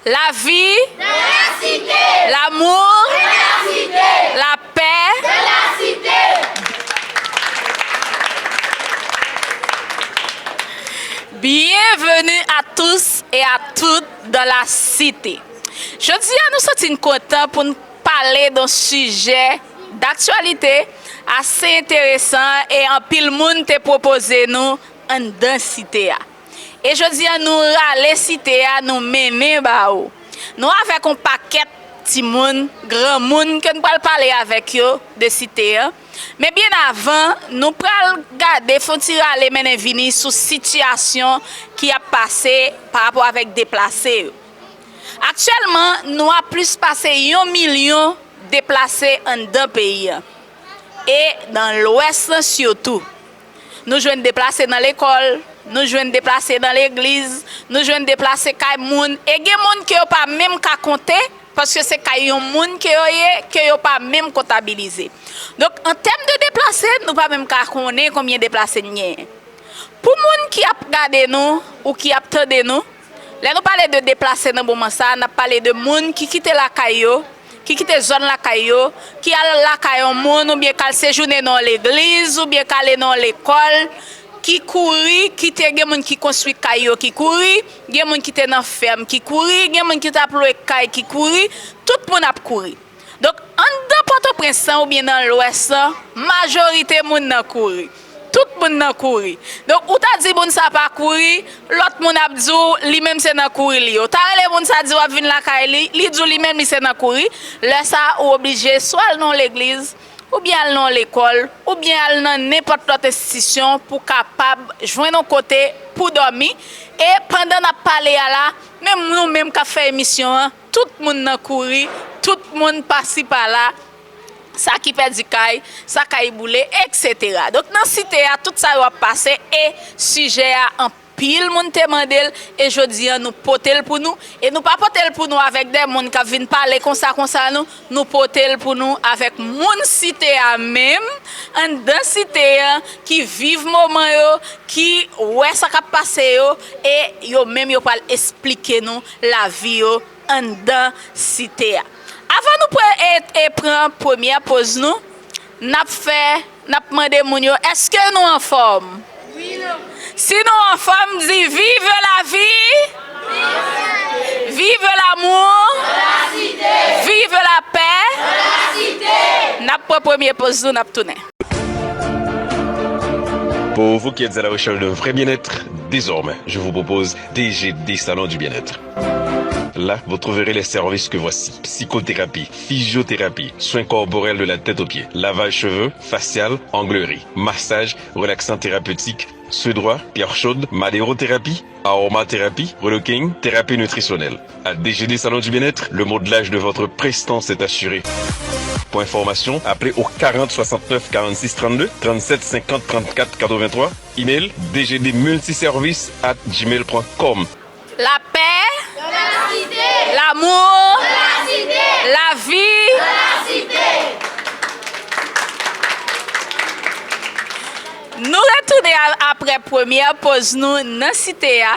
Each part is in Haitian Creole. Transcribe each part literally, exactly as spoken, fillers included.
Lavi, dans la cité. L'amour, dans la cité. Lapè, dans la cité. Bienvenue à tous et à toutes dans la cité. Jodi a, nou santi n kontan pou n pale de yon sijè daktyalite ase enteresan e anpil moun te pwopoze nou anndan site a. E jodi a, nou rale site a, nou mennen ba ou. Nou avèk yon pakèt timoun, granmoun ke n pral pale avèk yo de site a. Men byen avan, nou pral gade, fè yon ti rale mennen vini sou sitiyasyon ki ap pase pa rapò avèk deplase yo. Aktyèlman, nou a plis pase yon milyon deplase anndan peyi a, e nan Lwès lan sitou. Nou jwenn deplase nan lekòl, nou jwenn deplase nan legliz, nou jwenn deplase kay moun, e gen moun ke yo pa menm ka konte, paske se kay yon moun ke yo ye, ke yo pa menm kontabilize. Donk, an tèm de deplase, nou pa menm ka konnen konbyen deplase n genyen. Pou moun ki ap gade nou ou ki ap tande nou, lè nou pale de deplase nan moman sa a, n ap pale de moun ki kite lakay yo, ki kite zòn lakay yo, ki al lakay yon moun oubyen k al sejounen nan yon legliz oubyen k ale nan yon lekòl, ki kouri, kite, gen moun ki konstwi kay yo ki kouri, gen moun ki te nan fèm ki kouri, gen moun ki t ap lwe kay ki kouri, tout moun ap kouri. Donk, anndan Pòtoprens lan oubyen nan Lwès lan, majorite moun nan kouri. Tout moun nan kouri. Donk, ou ta di moun sa pa kouri, lòt moun ap di w li menm se nan kouri li ye. Ou ta rele moun sa di w ap vin lakay li, li di w li menm li se nan kouri. Lè sa a, ou oblije swa al nan yon legliz, oubyen al nan yon lekòl, oubyen al nan nenpòt lòt enstitisyon pou w kapab jwenn yon kote pou dòmi. E pandan n ap pale a la, menm nou menm k ap fè emisyon an, tout moun nan kouri, tout moun pasi pala, sa ki pèdi kay, sa kay boule, etsetera. Donk, nan site a, tout sa yo ap pase e sijè a, anpil moun te mande l, e jodi a, nou pote l pou nou. E nou pa pote l pou nou avèk de moun k ap vin pale konsa, konsa, non. Nou pote l pou nou avèk moun site a menm, anndan site a, ki viv moman yo, ki wè sa k ap pase yo, e yo menm yo pral esplike nou lavi yo anndan site a. Avan nou pran, e, e pran premyè poz nou, n ap fè, n ap mande moun yo, èske nou anfòm? Si nou anfòm, di, vive la vie, vive l'amour, vive la paix. N ap pran premye poz nou, n ap tounen. Pour vous qui êtes à la recherche d'un vrai bien-être, désormais, je vous propose D G D Salon du Bien-être. Là, vous trouverez les services que voici. Psychothérapie, physiothérapie, soins corporels de la tête aux pieds, lavage cheveux, facial, onglerie, massage, relaxant thérapeutique, seins droits, pierre chaude, madérothérapie, aromathérapie, relooking, thérapie nutritionnelle. À D G D Salon du Bien-être, le modelage de votre prestance est assuré. Pour information, appelez au quarante soixante-neuf quarante-six trente-deux, trente-sept cinquante trente-quatre quatre-vingt-trois, email D G D multiservice at gmail point com. Lapè, lanmou, lavi. Nou retounen a-, aprè premyè poz nou nan site a.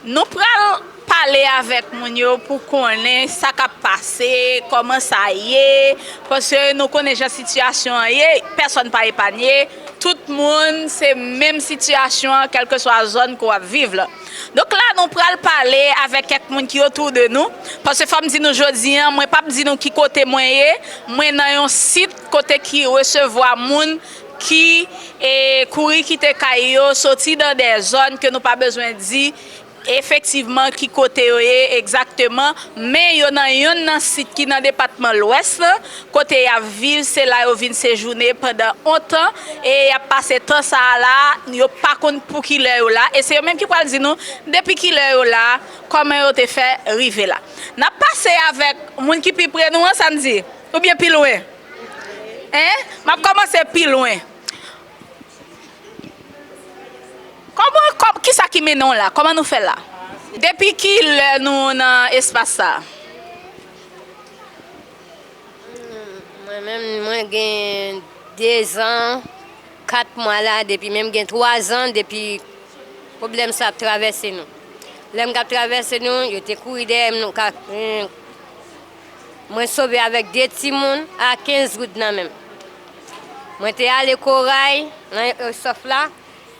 Nou pral pale avèk moun yo pou konnen sa k ap pase, kòman sa ye, paske nou konnen jan sitiyasyon an ye, pèsòn pa epanye, tout moun se menm sitiyasyon an, kèlkeswa zòn ke w ap viv lan. Donk la, nou pral pale avèk kèk moun ki otou de nou, paske fò m di nou jodi a, mwen p ap di nou ki kote mwen ye, mwen nan yon sit kote ki resevwa moun ki, e, kouri kite kay yo, soti nan de zòn ke nou pa bezwen di efektivman ki kote yo ye egzakteman, men yo nan yonn nan sit ki nan depatman Lwès lan, kote y ap viv, se la yo vin sejounen pandan on tan, e y ap pase tan sa a la, yo pa konn pou ki lè yo la, e se yo menm ki pral di nou depi ki lè yo la, kòman yo te fè rive la. N ap pase avèk moun ki pi pre nou an, sa n di? Oubyen pi lwen? Hein? M ap kòmanse pi lwen. Kòman, kòm, kisa ki mennen w la? Kòman nou fè la? Depi ki lè nou nan espas sa a? Mwen menm, mwen gen de zan, kat mwa la, depi menm gen twa zan, depi pwoblèm sa ap travèse nou. Lè m t ap travèse nou, yo te kouri dèyè m, nou ka, eh, mwen sove avèk de timoun a kenz goud nan men m. Mwen te ale Koray, nan Airsoft la,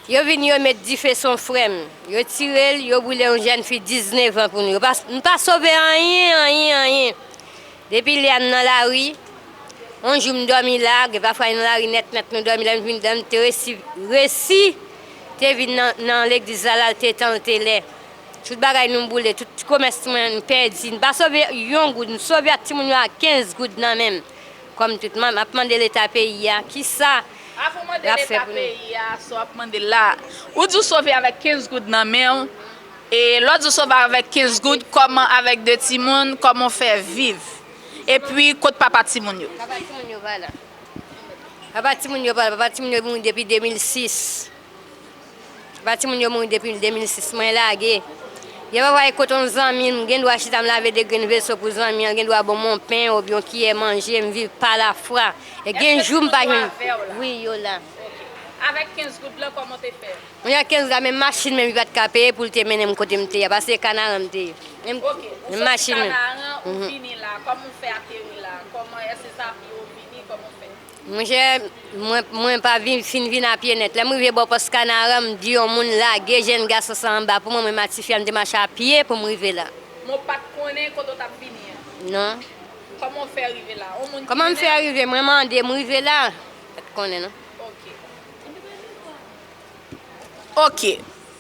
yo vin, yo met dife sou yon frè m. Yo tire l, yo boule yon jèn fi diznèf an pou nou. Yo pa, m pa sove anyen, anyen, anyen. Depi lè a m nan lari, yon jou m dòmi la, gen pafwa nan lari nèt nèt nou dòmi la, m vin, m te resi, resi, te vin nan, nan legliz la, l al te tan l te lè. Tout bagay nou boule, tout komès mwen m pèdi, m pa sove yon goud, m sove ak timoun yo a kenz goud nan men m. Kòm tout, m ap mande Leta peyi a, kisa Avan w mande l ap fè Leta pou nou? Peyi a, sa w ap mande l la, ou di w sove avèk kenz goud nan men w, e lè w di w sove avèk kenz goud, kòman avèk de timoun, kòman w fè viv? Epi, kot papa timoun yo? Papa timoun yo pa la. Papa timoun yo pa la. Papa timoun yo mouri depi de mil sis. Papa timoun yo mouri depi de mil sis. Mwen lage. Gen pafwa e kote yon zanmi m, m gen dwa chita m lave de grenn veso pou zanmi an, l gen dwa ban m yon pen oubyen yon kiyè manje, m viv pa lafwa. E gen jou m pa jwenn. Wi, yo la. Avèk kenz goud lan, kòman w te fè? Mwen ak kenz la, menm machin menm li pa t ka peye pou l te mennen m kote m te ye a, paske Kanaran m te ye. Menm, ok, ou menm soti machin menm. Kanaran, ou vini la, kòman w fè ateri la? Kòman, èske se a pye ou vini? Kòman w fè? Monchè, mwen, mwen pa vin, fin vin a pye nèt. Lè m rive bò pòs Kanaran, m di yon moun lage jèn gason sa anba pou mwen, mwen m ak tifi a, m te mache a pye pou m rive la. Men w pa t konnen kote w t ap vini an? Non. Kòman w fè rive la? Yon moun ki mennen w? Kòman m fè rive? Mwen mande, m rive la. Pa t konnen, non. Ok. Ok.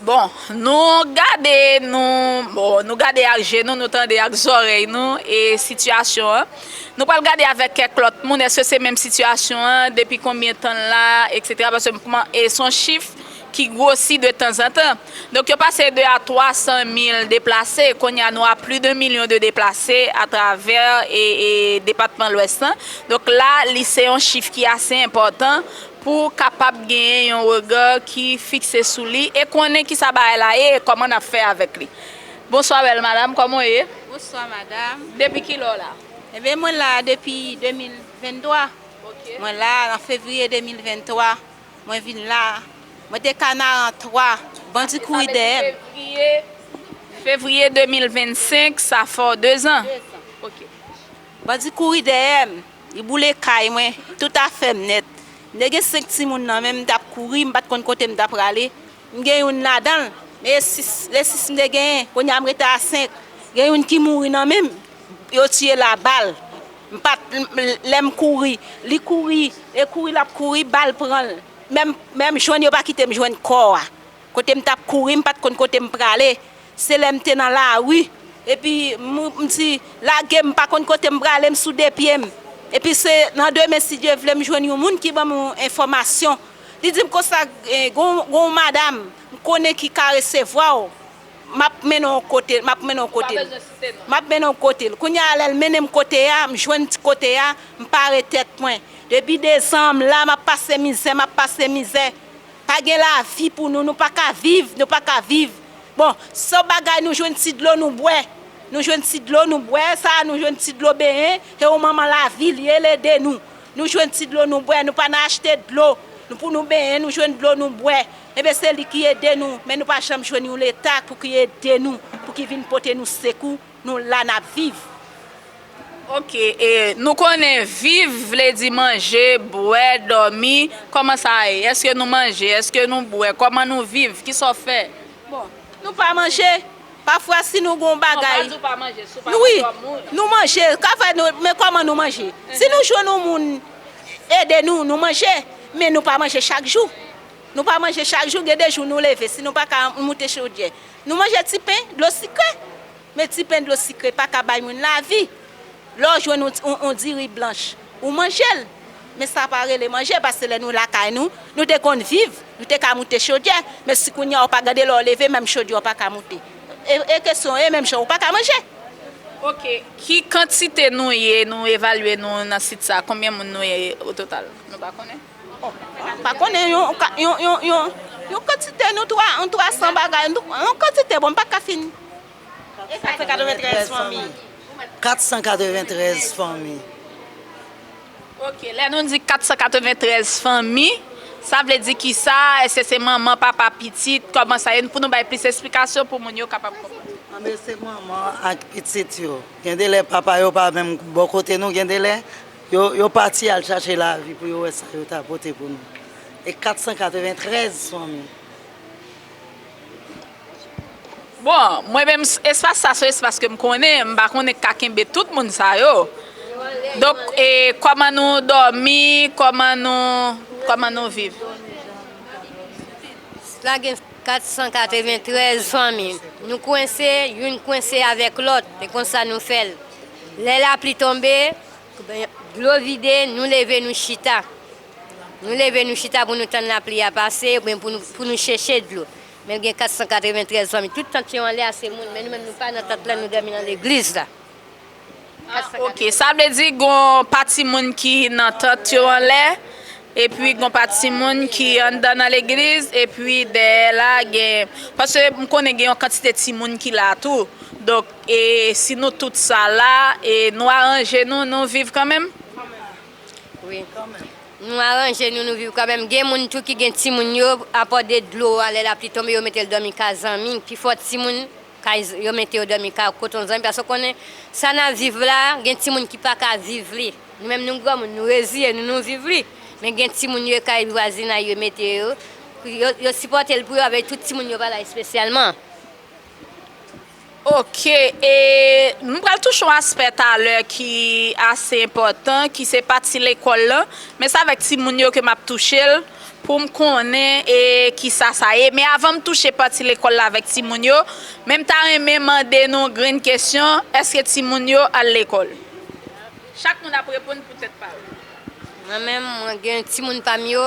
Bon, nou gade, nou, bon, nou gade ak je nou, nou tande ak zòrèy nou, e sitiyasyon an. Nou pral gade avèk kèk lòt moun, èske se menm sitiyasyon an, depi konbyen tan l la, etsetera. Paske m kouman-, e se yon chif ki gwosi de tanzantan. Donk, yo pase de a twa san mil deplase. Kounye a, nou a plis de milyon de deplase atravè, e, e, depatman Lwès lan. Donk, la, li se yon chif ki ase enpòtan pou kapab genyen yon rega ki fikse sou li e konnen kisa bagay la ye e kòman n ap fè avèk li. Bonswa, bèl madanm, kòman w ye? Bonswa, madanm. Depi kilè w la? Ebyen, mwen la depi de mil venntwa. Ok. Mwen la, nan fevriye de mil venntwa, mwen vin la. Mwen te Kanaran twa, bandi kouri dèyè m. Fevriye, fevriye de mil vennsenk, sa fè w dezan. Dezan. Ok. Bandi kouri dèyè m, li boule kay mwen, tout afè m nèt. M te gen senk timoun nan men m, m t ap kouri, m pa t konn kote m t ap prale. M gen youn ladan l, men e sis, e sis m te genyen, kounye a m rete a senk. Gen youn ki mouri nan men m, yo tiye l a bal. M pa t, m, lè m kouri, li kouri, e kouri l ap kouri, bal pran l. Menm, menm jwenn yo pa kite m jwenn kò a. Kote m t ap kouri, m pa t konn kote m prale. Se lè m te nan lari. Epi m, m di, lage m, m pa konn kote m prale, m sou de pye m. Epi se nan demen, si Dye vle, m jwenn yon moun ki ban m yon enfòmasyon. Li di m konsa, eh, gon, gon madanm, m konnen ki ka resevwa w. M ap mennen w kote l, m ap mennen w kote l. M ap mennen w kote l. Kounye a, lè l mennen m kote a, m jwenn ti kote a, m pare tèt mwen. Depi dezan m la, m ap pase mizè, m ap pase mizè. Pa gen lavi pou nou, nou pa ka viv, nou pa ka viv. Bon, sèl bagay nou jwenn ti dlo nou bwè. Nou jwenn ti dlo nou bwè, sa a nou jwenn ti dlo benyen, se yon manman lavil ye, l ede nou. Nou jwenn ti dlo nou bwè, nou pa nan achte dlo. Nou pou nou benyen, nou jwenn dlo nou bwè. Ebyen, se li ki ede nou, men nou pa janm jwenn yon Leta pou ki ede nou, pou ki vin pote nou sekou, nou la n ap viv. Ok, e nou konnen viv vle di manje, bwè, dòmi. Kòman sa ye? Èske nou manje? Èske nou bwè? Kòman nou viv? Kisa w fè? Bon, nou pa manje. Pafwa, si nou gon bagay. Non, pa di w pa manje, si w pa manje, w ap mouri. Wi, nou manje. Ka fè nou, men kòman nou manje? Si nou jwenn yon moun ede nou, nou manje. Men nou pa manje chak jou. Nou pa manje chak jou, gen de jou nou leve, si nou pa ka moute chodyè. Nou manje ti pen, dlo sikre. Men ti pen, dlo sikre pa ka bay moun lavi. Lè w jwenn yon, yon, yon diri blanch, ou manje l. Men sa pa rele manje, paske lè nou lakay nou, nou te konn viv, nou te ka moute chodyè. Men si kounye a w pa gade lè w leve, menm chodyè w pa ka moute. E, e kesyon, e menm jan w pa ka manje. Ok, ki kantite nou ye, nou evalye nou nan sit sa, konbyen moun nou ye o total? Nou pa konnen? Oh, pa konnen, yon, yon, yon, yon, yon kantite nou twa, yon twa san bagay, yon, yon kantite, bon, m pa ka fin. E kat san katreventrèz fanmi. Kat san katreventrèz fanmi. Ok, lè nou di kat san katreventrèz fanmi, sa vle di kisa? Èske se manman, papa, pitit? Kòman sa ye? Pou nou bay plis esplikasyon pou moun yo kapab konprann. Mwen se manman ak pitit yo. Gen de lè papa yo pa menm bò kote nou, gen de lè yo, yo pati al chache lavi pou yo wè sa yo ta pote pou nou. E kat san katreventrèz fanmi. Bon, mwen menm, espas sa se espas ke m konnen, m pa konnen k ka kenbe tout moun sa yo. Donk, e, kòman nou dòmi, kòman nou, kòman nou viv? La gen kat san katreventrèz fanmi. Nou kwense, youn kwense avèk lòt. E konsa nou fè l. Lè lapli tonbe, dlo vide, nou leve, nou chita. Nou leve, nou chita pou nou tann lapli a pase, oubyen pou nou, pou nou chèche dlo. Men gen kat san katreventrèz fanmi. Tout tant yo anlè a se moun, men nou menm nou pa nan tant lan, nou dòmi nan legliz la. Ah, ok, sa vle di gon pati moun ki nan tant yo anlè, epi gon pati moun ki anndan nan legliz, epi dèyè la gen, paske m konnen gen yon kantite timoun ki la tou. Donk, e si nou tout sa la, e nou aranje nou, nou viv kanmenm? Wi. Nou aranje nou, nou viv kanmenm. Gen moun tou ki gen timoun yo, apò de dlo a, lè lapli tonbe, yo mete l dòmi ka zanmi. Pifò timoun, kay, yo mete yo dòmi ka kote yon zanmi. Paske w konnen, sa n ap viv la, gen timoun ki pa ka viv li. Nou menm nou granmoun, nou reziye nou, nou viv li. Men gen timoun yo, kay vwazinay yo mete yo. Yo, yo sipòte l pou yo, avèk tout timoun yo pa la espesyalman. Ok, e nou pral touche yon aspè talè ki ase enpòtan, ki se pati lekòl lan, men se avèk timoun yo ke m ap touche l pou m konnen e kisa sa ye. Men avan m touche pati lekòl la avèk timoun yo, men m ta renmen mande nou yon grenn kesyon, èske timoun yo al lekòl? Chak moun ap reponn pou tèt pa yo. Mwen menm, mwen gen timoun pa m yo,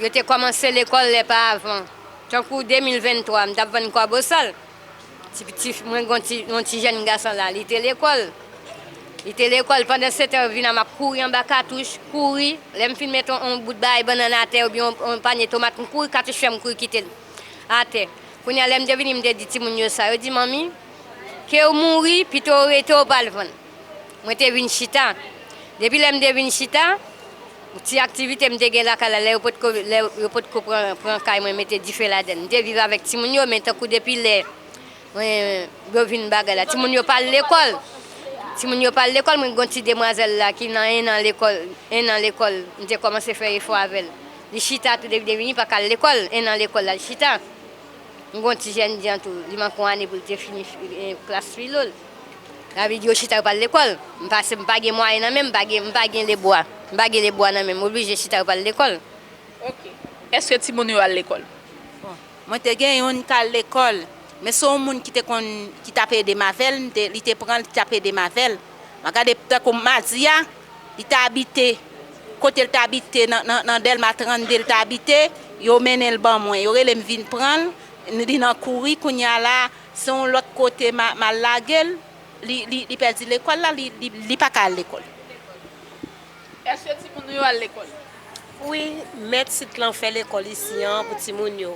yo te kòmanse lekòl lè pa avan. Tankou de mil venntwa, m t ap vann kwabosal. Ti piti, mwen gon ti, yon ti jèn gason la, li te lekòl. Li te lekòl, pandan setan yo vin la, m ap kouri anba katouch, kouri. Lè m fin met yon, yon bout bagay bannann atè oubyen yon, yon panye tomat, m kouri, katouch fè m kouri kite l atè. Kounye a, lè m te vini, m te di timoun yo sa, yo di, manmi, ke w mouri, pito w rete, w pa al vann. Mwen te vin chita. Depi lè m te vin chita, ti aktivite m te gen lakay la, lè yo potko, lè yo potko pran, pran kay mwen, mete dife ladan l. M te viv avèk timoun yo, men tankou depi lè mwen, yo vin bagay la, timoun yo pa al lekòl. Timoun yo pa al lekòl, mwen gon ti demwazèl la ki nan en an lekòl, en an lekòl, m te kòmanse fè efò avè l. Li chita tou depi, depi li pa ka al lekòl, en an lekòl la, li chita. M gon ti jèn jan tou, li manke yon ane pou l te fini klas filo l. Sa vle di yo chita yo pa al lekòl. M pa, m pa gen mwayen nan men m, m pa gen, m pa gen lebwa. M pa gen lebwa nan men m, m oblije chita yo pa al lekòl. Ok. Èske timoun yo al lekòl? Bon, mwen te gen youn k al lekòl, men se yon moun ki te konn, ki t ap ede m avè l, m te, li te pran l, li t ap ede m avè l. M ap gade tankou madi a, li t abite, kote l t abite, nan, nan, nan Dèlma trannde l t abite, yo mennen l ban mwen, yo rele m vin pran l, li nan kouri, kounye a la, se yon lòt kote m a, m al lage l, li, li, li pèdi lekòl la, li, li, li pa ka al lekòl. Èske timoun ou yo al lekòl? Wi, mèt sit lan fè lekòl isi an pou timoun yo.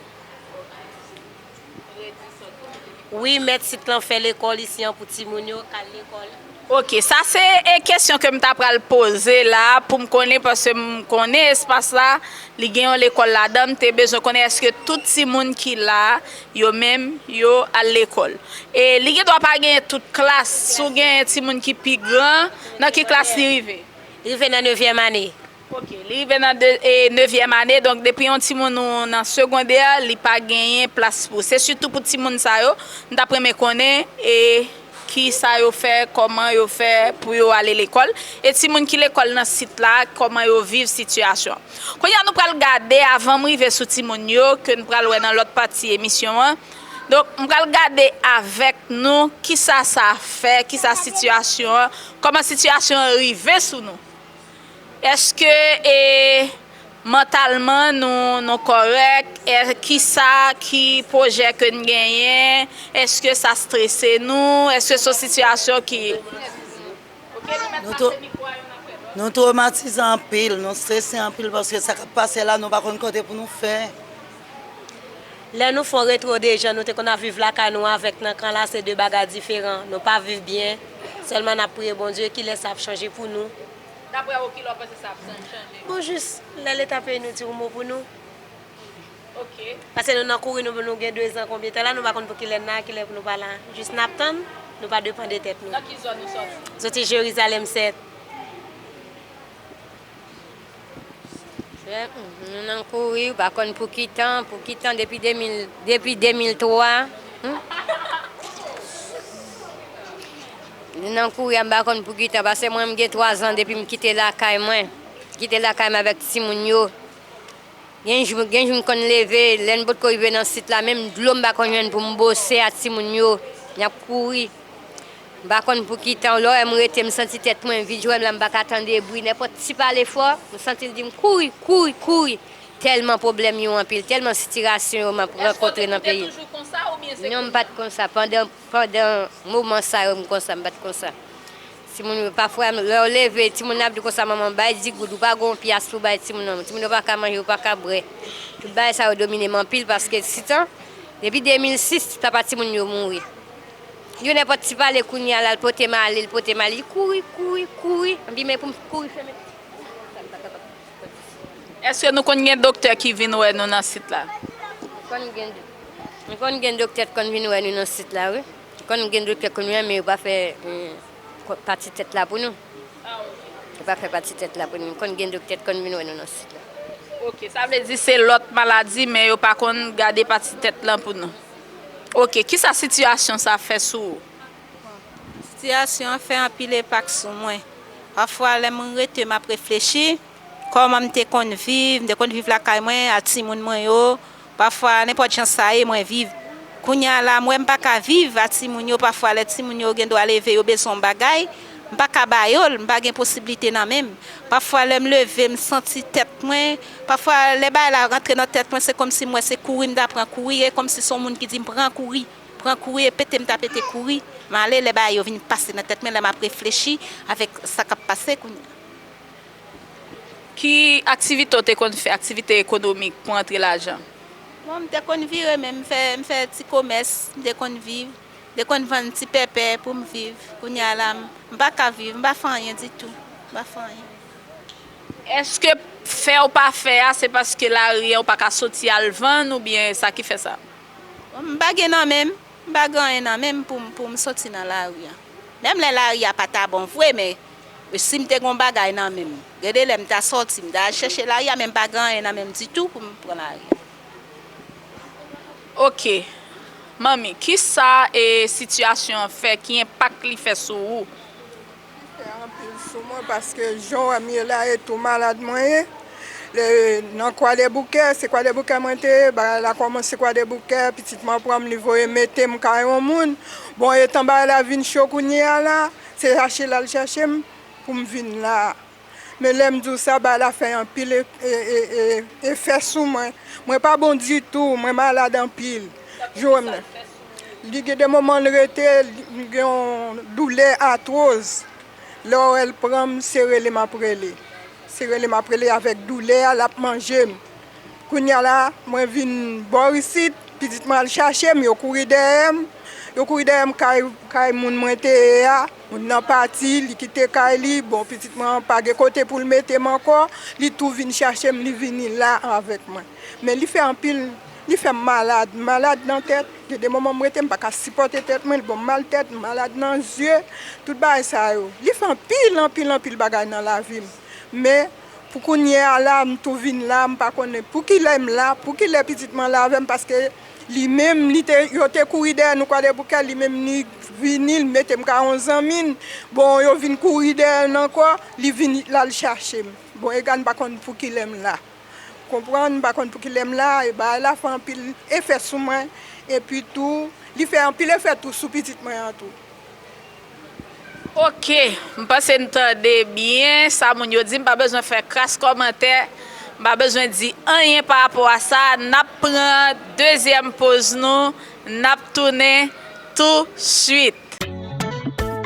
Wi, mèt sit lan fè lekòl isi an pou timoun yo k al lekòl. Ok, sa se e kesyon ke m ta pral poze la pou m konnen, paske m konnen espas la, li gen yon lekòl ladan, m te bezwen konnen èske tout timoun ki la, yo menm, yo al lekòl. E li gendwa pa genyen tout klas, si w genyen timoun ki pi gran, nan ki klas li rive? Li rive nan nevyèm ane. Ok, li rive nan de, e, nevyèm ane, donk depi yon timoun ou nan segondè, li pa genyen plas pou. Se sitou pou timoun sa yo, m t ap renmen konnen, e, kisa yo fè, kòman yo fè pou yo ale lekòl, e timoun ki lekòl nan sit la, kòman yo viv sitiyasyon an. Kounye a nou pral gade, avan m rive sou timoun yo, ke n pral wè nan lòt pati emisyon an. Donk, m pral gade avèk nou kisa sa fè, kisa sitiyasyon an, kòman sitiyasyon an rive sou nou. Èske e, mantalman nou, nou kòrèk? E, kisa ki pwojè ke n genyen? Èske sa strese nou? Èske se yon sitiyasyon ki. Nou, tro, nou twomatize anpil, nou strese anpil paske sa k ap pase la, nou pa konn kote pou nou fè. Lè nou fè yon retwo de jan nou te konn ap viv lakay nou avèk nan kan la, se de bagay diferan. Nou pa viv byen, sèlman n ap priye Bondye kilè sa ap chanje pou nou. Daprè ou, kilè w panse sa ap chanje? Bon, jis lè Leta peyi nou di yon mo pou nou. Paske nou nan kouri, nou, nou gen de zan, konbyen tan la, nou pa konn pou kilè n la, kilè pou nou pa la. Jis n ap tann, nou pa depann de tèt nou. Nan ki zòn ou sòti? Soti Jerizalèm sèt. Frè, hmm, nou nan kouri, ou pa konn pou ki tan, pou ki tan, depi de mil, depi de mil twa. Hmm? Nou nan kouri a, m pa konn pou ki tan, paske mwen, m gen twa zan depi m kite lakay mwen. Kite lakay mwen avèk timoun yo. Gen jou, gen jou m konn leve, lè n potko rive nan sit la, menm dlo m pa konn jwenn pou m bwose a timoun yo. N ap kouri. M pa konn pou ki tan, lè w wè m rete, m santi tèt mwen vid, jwè m la, m pa ka tande bri, nenpòt ti pale fò, m santi l di m, "Kouri, kouri, kouri." Tèlman pwoblèm yo anpil, tèlman sitirasyon yo m ap rankontre nan peyi. Èske w te, ou te toujou konsa oubyen se kounye a? Non, m pa t konsa. Pandan, pandan moman sa yo, m konsa, m pa t konsa. Timoun yo, pafwa, lè w leve, timoun nan ap di konsa, "Manman, bay dis goud, ou pa gen yon pyas pou bay timoun nan." Timoun yo pa ka manje, yo pa ka bwè. Tout bagay sa yo domine m anpil, paske sitan, depi de mil sis, papa timoun yo mouri. Yo nenpòt ti pale kounye a la, l pote m ale, l pote m ale, li kouri, kouri, kouri. Anpi men pou m kouri fèmen. Èske nou konn gen doktè ki vin wè nou nan sit la? Konn gen, konn gen doktè k konn vin wè nou nan sit la, wi. Konn gen doktè k konn vin wè, men yo pa fè, eh, pati tèt la pou nou. Yo pa fè pati tèt la pou nou. Konn gen doktè k konn vin wè nou nan sit la. Ok, sa vle di se lòt maladi, men yo pa konn gade pati tèt lan pou nou. Ok, kisa sitiyasyon sa fè sou ou? Sitiyasyon an fè anpil enpak sou mwen. Pafwa, lè m rete, m ap reflechi kòman m te konn viv, m te konn viv lakay mwen, ak timoun mwen yo. Pafwa, nenpòt jan sa ye, mwen viv. Kounye a la, m wè m pa ka viv ak timoun yo. Pafwa, lè timoun yo gen dwa leve, yo bezwen yon bagay, m pa ka ba yo l, m pa gen posiblite nan men m. Pafwa, lè m leve, m santi tèt mwen. Pafwa, lè bagay la rantre nan tèt mwen, se kòmsi m wè se kouri m ta pran kouri, e kòmsi se yon moun ki di m pran kouri. Pran kouri, e pete m ta pete kouri. M ale, lè bagay yo vin pase nan tèt mwen, lè m ap reflechi avèk sa k ap pase kounye a. Ki aktivite w te konn fè, aktivite ekonomik pou antre lajan? Bon, m te konn vire, men m fè, m fè ti komès, m te konn viv, m te konn vann ti pèpè pou m viv. Kounye a la, m, m pa ka viv, m pa fè anyen ditou. M pa fè anyen. Èske fè w pa fè a, se paske lari a w pa ka soti al vann oubyen sa ki fè sa? M pa gen nan men m, m pa gen anyen nan men m pou m, pou m soti nan lari a. Menm lè lari a pa ta bon vre, men si m te gen yon bagay nan men m, gen de lè m ta soti, m ta al chèche lari a, men m pa gen anyen nan men m ditou pou m pran lari a. Ok. Manmi, kisa, e, sitiyasyon an fè, ki enpak li fè sou ou? Fè anpil sou mwen paske jan w wè m ye la e tou malad mwen ye. Le, nan Kwadèboukè, se Kwadèboukè mwen te ye, bagay la kòmanse Kwadèboukè, pitit mwen pran m, li voye mete m kay yon moun. Bon, etan bagay la vin cho kounye a la, se chache l al chache m pou m vin la. Men lè m di w sa, bagay la fè anpil e, e, e, e, efè sou mwen. Mwen pa bon ditou, mwen malad anpil. Jwenn li gen de moman l rete, m gen yon doulè atwoz. Lè w wè l pran m, se rele m ap rele. Se rele m ap rele avèk doulè a, l ap manje m. Kounye a la, mwen vin bò isit, pitit mwen al chache m, yo kouri dèyè m. Yo kouri dèyè m kay, kay moun mwen te ye a. Moun nan pati, li kite kay li. Bon, pitit mwen an pa gen kote pou l mete m ankò. Li tou vin chache m, li vini la avèk mwen. Men li fè anpil, li fè m malad. M malad nan tèt. Gen de moman m rete, m pa ka sipòte tèt mwen, li ban m mal tèt, m malad nan zye. Tout bagay sa yo. Li fè anpil, anpil, anpil bagay nan lavi m. Men, pou kounye a la, m tou vin la, m pa konnen pou kilè m la, pou kilè pitit mwen la avè m, paske li menm, li te, yo te kouri dèyè nou Kwadèboukè, li menm, li vini, li mete m kay yon zanmi n. Bon, yo vin kouri dèyè n ankò, li vini, l al chache m. Bon, egal, m pa konn pou kilè m la. Konprann, m pa konn pou kilè m la, e bagay la fè anpil efè sou mwen, epi tou, li fè anpil efè tou sou pitit mwen an tou. Ok, m panse n tande byen sa moun yo di. M pa bezwen fè kras kòmantè, m pa bezwen di anyen pa rapò a sa. N ap pran dezyèm poz nou, n ap tounen tousuit.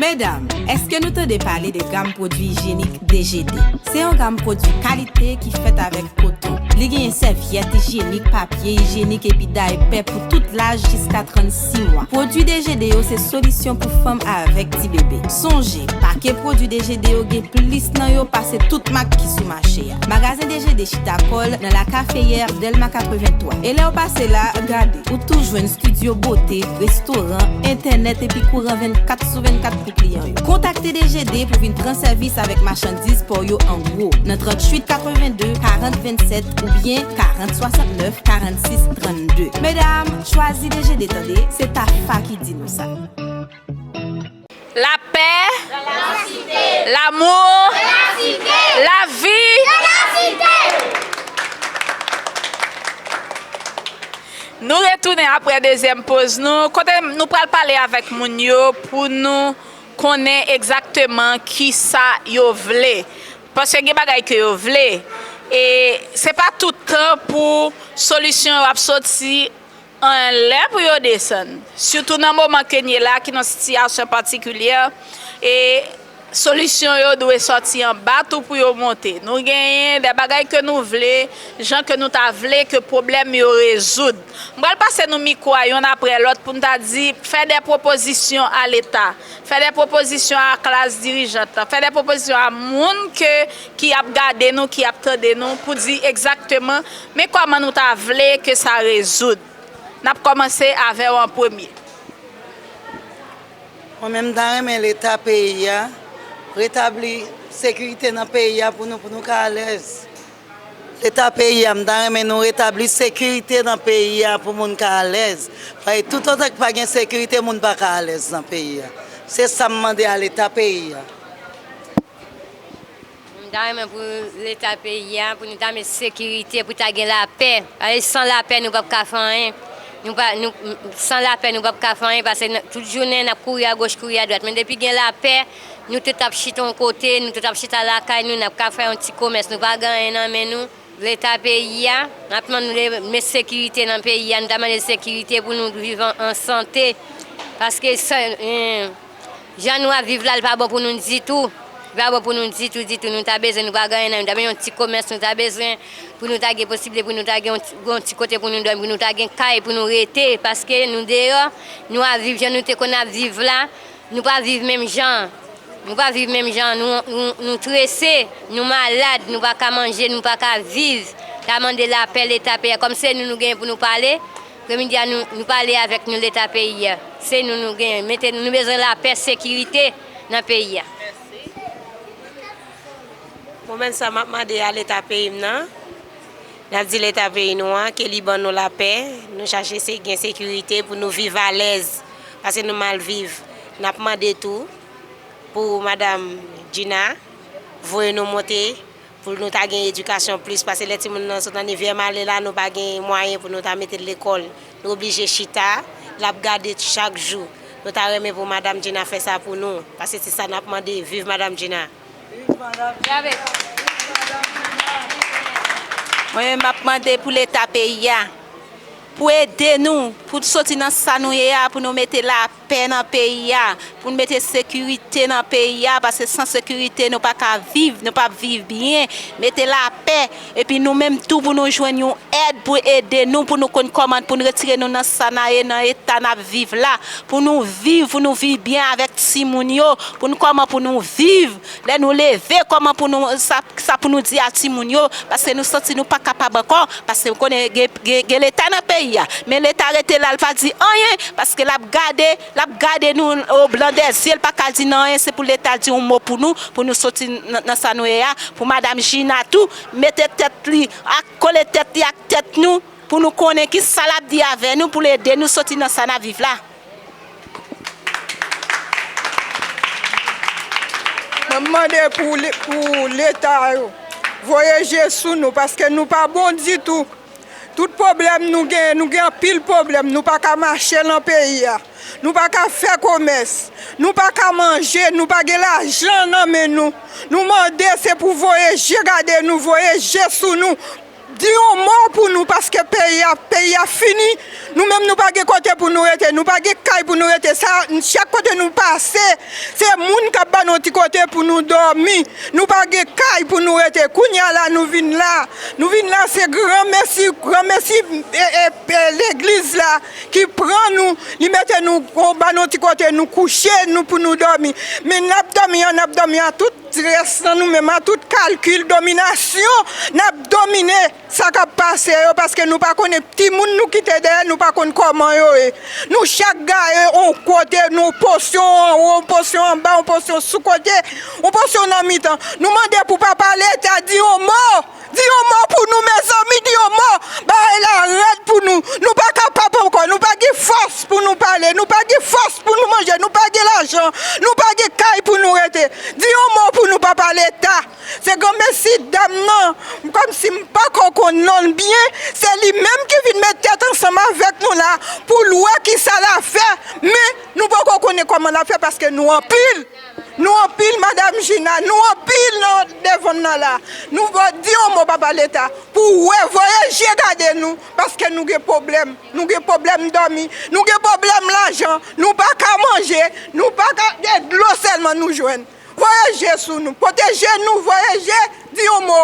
Medam, èske nou tande pale de gam pwodui ijyenik D G D? Se yon gam pwodui kalite ki fèt avèk koton. Li genyen sèvyèt ijyenik, papye ijyenik epi daypè pou tout laj jiska trannsis mwa. Pwodui D G D yo se solisyon pou fanm avèk ti bebe. Sonje, pake pwodui D G D yo gen plis nan yo pase tout mak ki sou mache a. Magazen D G D chita kò l nan La Caféière, Dèlma katrevenntwa. E lè w pase la, gade, ou tou jwenn estidyo bote, restoran, entènèt epi kouran vennkat sou vennkat pou kliyan yo. Kontakte D G D pou vin pran sèvis avèk machandiz pa w yo an gwo nan tranntuit katrevenndde karant vennsèt oubyen karant swasantnèf karannsis trannde. Medam, chwazi D G D tande, se Tafa ki di nou sa. Lapè, lamou, lavi. Nou retounen apre dezyèm poz nou, kote nou pral pale avèk moun yo pou nou konnen egzakteman kisa yo vle. Paske gen bagay ke yo vle. E se pa tout tan pou solisyon yo ap soti anlè pou yo desann. Sitou nan moman ke n ye la, ki nan sitiyasyon patikilyè, e solisyon yo dwe sòti anba tou pou yo monte. Nou genyen de bagay ke nou vle, jan ke nou ta vle ke pwoblèm yo rezoud. M pral pase nou mikwo a yonn apre lòt pou n ta di, fè de pwopozisyon a Leta, fè de pwopozisyon a klas dirijant lan, fè de pwopozisyon a moun ke, ki ap gade nou, ki ap tande nou, pou di egzakteman, men kòman nou ta vle ke sa rezoud. N ap kòmanse avè w an premye. Mwen menm, m ta renmen Leta peyi a retabli sekirite nan peyi a pou nou, pou nou ka alèz. Leta peyi a, m ta renmen nou retabli sekirite nan peyi a pou moun ka alèz. Paske toutotan ki pa gen sekirite, moun pa ka alèz nan peyi a. Se sa m mande a Leta peyi a. M ta renmen pou Leta peyi a, pou nou ta met sekirite, pou ta gen lapè. Paske san lapè, nou p ap ka fè anyen. Nou pa, nou, san lapè, nou p ap ka fè anyen, paske n, tout jounen, n ap kouri agoch, kouri adwat. Men depi gen lapè, nou tout ap chita yon kote, nou tout ap chita lakay nou, n ap ka fè yon ti komès. Nou pa gen anyen nan men nou. Leta peyi a, n ap mande met sekirite nan peyi a, nou ta mande sekirite pou nou viv an, an sante. Paske sa, eh, jan nou ap viv la, li pa bon pou nou ditou. Li pa bon pou nou ditou, ditou. Nou ta bezwen, nou pa gen anyen nan men nou, nou ta bezwen yon ti komès, nou ta bezwen pou nou ta gen posiblite, pou nou ta gen yon ti, yon ti kote pou nou dòmi, pou nou ta gen kay pou nou rete. Paske nou deyò, nou ap viv jan nou te konn ap viv la, nou pa viv menm jan. Nou pa viv menm jan, nou, nou, nou trese, nou malad, nou pa ka manje, nou pa ka viv. Ta mande lapè Leta peyi a. Kòm se nou, nou genyen pou nou pale, apremidi a nou, nou pale avèk nou Leta peyi a. Se nou, nou genyen. Mete, nou bezwen lapè, sekirite nan peyi a. Mwen menm sa m ap mande a Leta peyi m nan, n ap di Leta peyi nou an, ke li ban nou lapè, nou chache se gen sekirite pou nou viv alèz, paske nou mal viv. N ap mande tou, pou Madanm Gina voye nou monte, pou nou ta gen edikasyon plis, paske lè timoun nan sot nan nizyèm ane la, nou pa gen mwayen pou nou ta mete l lekòl. Nou oblije chita, l ap gade chak jou. Nou ta renmen pou Madanm Gina fè sa pou nou, paske se sa n ap mande. Viv Madanm Gina! Viv Madanm Gina! Mwen menm, m ap mande pou Leta peyi a, pou ede nou, pou n soti nan sa nou ye a, pou nou mete lapè nan peyi a, pou n mete sekirite nan peyi a, paske san sekirite, nou pa ka viv, nou p ap viv byen. Mete lapè, epi nou menm tou, pou nou jwenn yon èd pou ede nou, pou nou konn kòman pou n retire nou nan sa n a ye, nan eta n ap viv la, pou nou viv, pou nou viv byen avèk timoun yo, pou n kòman pou nou viv, lè nou leve, kòman pou nou, sa, sa pou nou di a timoun yo, paske nou santi nou pa kapab ankò, paske nou konnen gen, gen, gen Leta nan peyi a. Men Leta rete la, l pa di anyen, paske l ap gade, l ap gade nou o blan dè zye, l pa ka di nou anyen, se pou Leta di yon mo pou nou, pou nou soti nan, nan sa nou ye a, pou Madanm Gina tou, mete tèt li, ak kole tèt li ak tèt nou, pou nou konnen ki sa l ap di avè nou, pou l ede nou soti nan sa n ap viv la. Mwen mande pou le-, pou Leta yo voye je sou nou, paske nou pa bon ditou. Tout pwoblèm nou genyen, nou gen anpil pwoblèm. Nou pa ka mache nan peyi a. Nou pa ka fè komès. Nou pa ka manje. Nou pa gen lajan nan men nou. Nou mande se pou voye je gade nou, voye je sou nou. Di yon mo pou nou, paske peyi a, peyi a fini. Nou menm, nou pa gen kote pou nou rete, nou pa gen kay pou nou rete. Sa, chak kote nou pase, se moun k ap ba nou ti kote pou nou dòmi. Nou pa gen kay pou nou rete. Kounye a la, nou vin la. Nou vin la, se granmesi, granmesi, e, e, e, legliz la ki pran nou, li mete nou, ba nou ti kote nou kouche, nou pou nou dòmi. Men n ap dòmi an, n ap dòmi a tout rès nan nou menm, a tout kalkil, dominasyon, n ap domine sa k ap pase yo, paske nou pa konnen timoun nou kite dèyè, nou pa konn kòman yo ye. Nou chak gaye yon kote, nou posyon anwo, yon posyon anba, yon posyon sou kote, yon posyon nan mitan. Nou mande pou papa Leta di yon mo, di yon mo pou nou, mezanmi, di yon mo. Bagay la rèd pou nou. Nou pa kapab ankò, nou pa gen fòs pou nou pale, nou pa gen fòs pou nou manje, nou pa gen lajan, nou pa gen kay pou nou rete. Di yon mo pou nou, papa Leta. Se granmesi dam nan, kòmsi m poko konn non l byen, se li menm ki vin met tèt ansanm avèk nou la pou l wè kisa l ap fè, men nou poko konnen kòman l ap fè paske nou anpil. Nou anpil, Madam Gina, nou anpil nan devan n nan la. Nou va di yon mo, Papa Leta, pou w wè, voye je gade nou, paske nou gen pwoblèm. Nou gen pwoblèm dòmi, nou gen pwoblèm lajan, nou pa ka manje, nou pa ka, gen dlo sèlman nou jwenn. Voye je sou nou, pwoteje nou, voye je, di yon mo.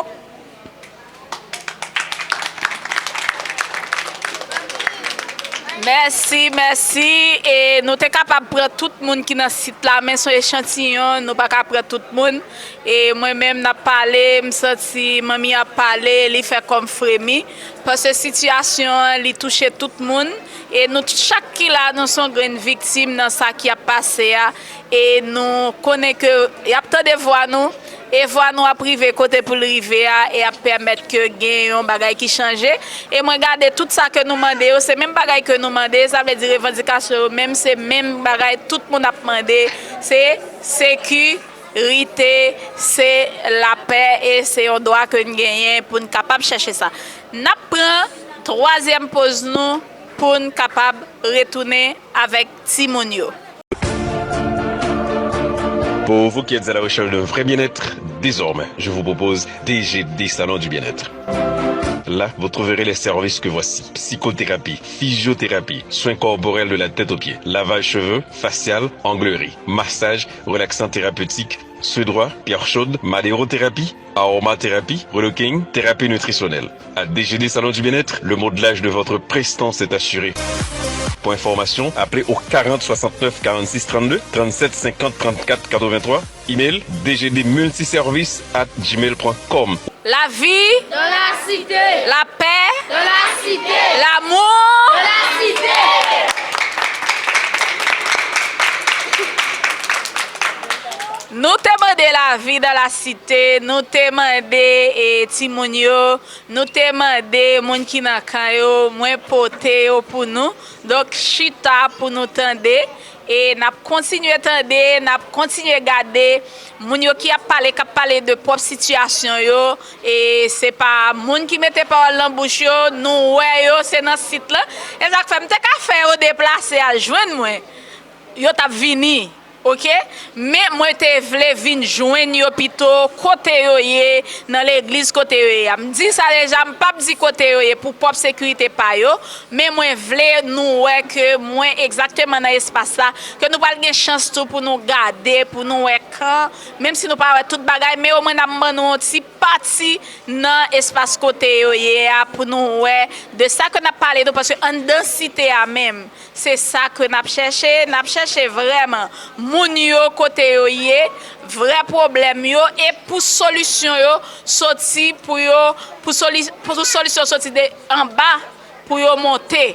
Mèsi, mèsi. E nou te kapab pran tout moun ki nan sit la, men se yon echantiyon, nou pa ka pran tout moun. E mwen menm, n ap pale, m santi manmi ap pale, li fè kò m fremi. Paske sitiyasyon an, li touche tout moun. E nou chak ki la, nou se yon grenn viktim nan sa ki ap pase a. E nou konnen ke y ap tande vwa nou, e vwa nou ap rive kote pou l rive a, e ap pèmèt ke gen yon bagay ki chanje. E mwen gade tout sa ke nou mande yo, se menm bagay ke nou mande, sa vle di revandikasyon yo menm, se menm bagay tout moun ap mande, se sekirite, se lapè, e se yon dwa ke n genyen pou n kapab chèche sa. N ap pran twazyèm poz nou pou n kapab retounen avèk timoun yo. Pour vous qui êtes à la recherche d'un vrai bien-être, désormais, je vous propose D G D Salon du Bien-être. Là, vous trouverez les services que voici. Psychothérapie, physiothérapie, soins corporels de la tête aux pieds, lavage cheveux, facial, onglerie, massage, relaxant thérapeutique, suédois, pierre chaude, madérothérapie, aromathérapie, relooking, thérapie nutritionnelle. À D G D Salon du Bien-être, le modelage de votre prestance est assuré. Pour information, appelez au quarante soixante-neuf quarante-six trente-deux, trente-sept cinquante trente-quatre quatre-vingt-trois, email D G D multiservice at gmail point com. Lavi Dans la cité. Lapè Dans la cité. Lamour Dans la cité. Nou te mande lavi nan lasite, nou te mande e, timoun yo, nou te mande moun ki nan kan yo, mwen pote yo pou nou. Donk chita pou nou tande e n ap kontinye tande, n ap kontinye gade moun yo ki ap pale, k ap pale de pwòp sitiyasyon yo. E se pa moun ki mete pawòl nan bouch yo, nou wè yo, se nan sit lan. E sa k fè m te ka fè yo deplase al jwenn mwen. Yo t ap vini. Oke, men mwen te vle vin jwenn yo pito kote yo ye, nan legliz kote yo ye a. M di sa deja, m p ap di kote yo ye pou pwòp sekirite pa yo, men mwen vle nou wè ke mwen egzakteman nan espas la, ke nou pral gen chans tou pou nou gade, pou nou wè kan, menm si nou pa wè tout bagay, men omwen n ap ban nou yon ti pati nan espas kote yo ye a pou nou wè de sa ke n ap pale nou, paske anndan site a menm, Se sa ke n ap chèche, n ap chèche vrèman moun yo kote yo ye, vrè pwoblèm yo e pou solisyon yo soti pou yo, pou soli, pou solisyon soti de anba pou yo monte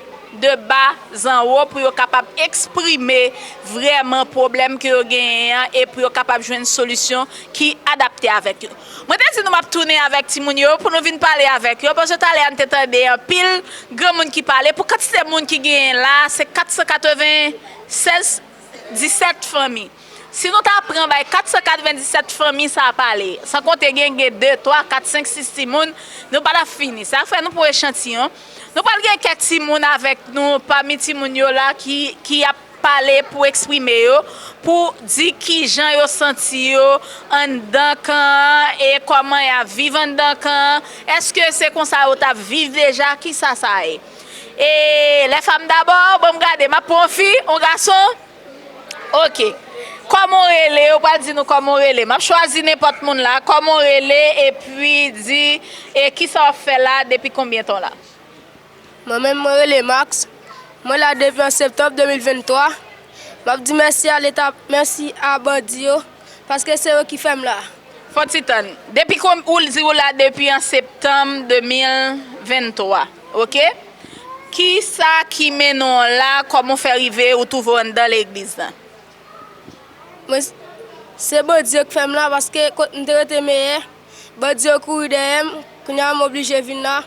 de ba zanwo pou yo kapab eksprime vrèman pwoblèm ke yo genyen an e pou yo kapab jwenn solisyon ki adapte avèk yo. Mwen te di nou m ap tounen avèk timoun yo pou nou vin pale avèk yo, paske talè a n te tande anpil granmoun ki pale. Pou kantite moun ki genyen la, se kat san katreven sèz, disèt fanmi. Si nou ta pran bay kat san katreven disèt fanmi sa a pale, san konte gen, gen de, twa, kat, senk, sis timoun, nou pa t ap fini. Sa fè nou pran echantiyon. Nou pral gen kèk timoun avèk nou, pami timoun yo la ki, ki ap pale, pou eksprime yo, pou di kijan yo santi yo anndan kan an e kòman y ap viv anndan kan an. Èske se konsa yo t ap viv deja? Kisa sa ye? E les femmes d'abord, bon, m gade, m ap pran yon fi, yon gason. Ok. Kòman w rele? Yo pral di nou kòman w rele. M ap chwazi nenpòt moun la. Kòman w rele? Epi di, e kisa w ap fè la? Depi konbyen tan w la? Mwen menm, mwen rele Max. Mwen la depi an septanm de mil venntwa. M ap di mèsi a Leta, mèsi a bandi yo, paske se yo ki fè m la. Fò ti tann. Depi kon, ou di ou la depi an septanm de mil venntwa, ok? Kisa ki mennen w la? Kòman w fè rive ou twouve w anndan legliz la? Mwen, se bandi yo k fè m la, paske kot m te rete meyè, bandi yo kouri dèyè m, kounye a m oblije vin la.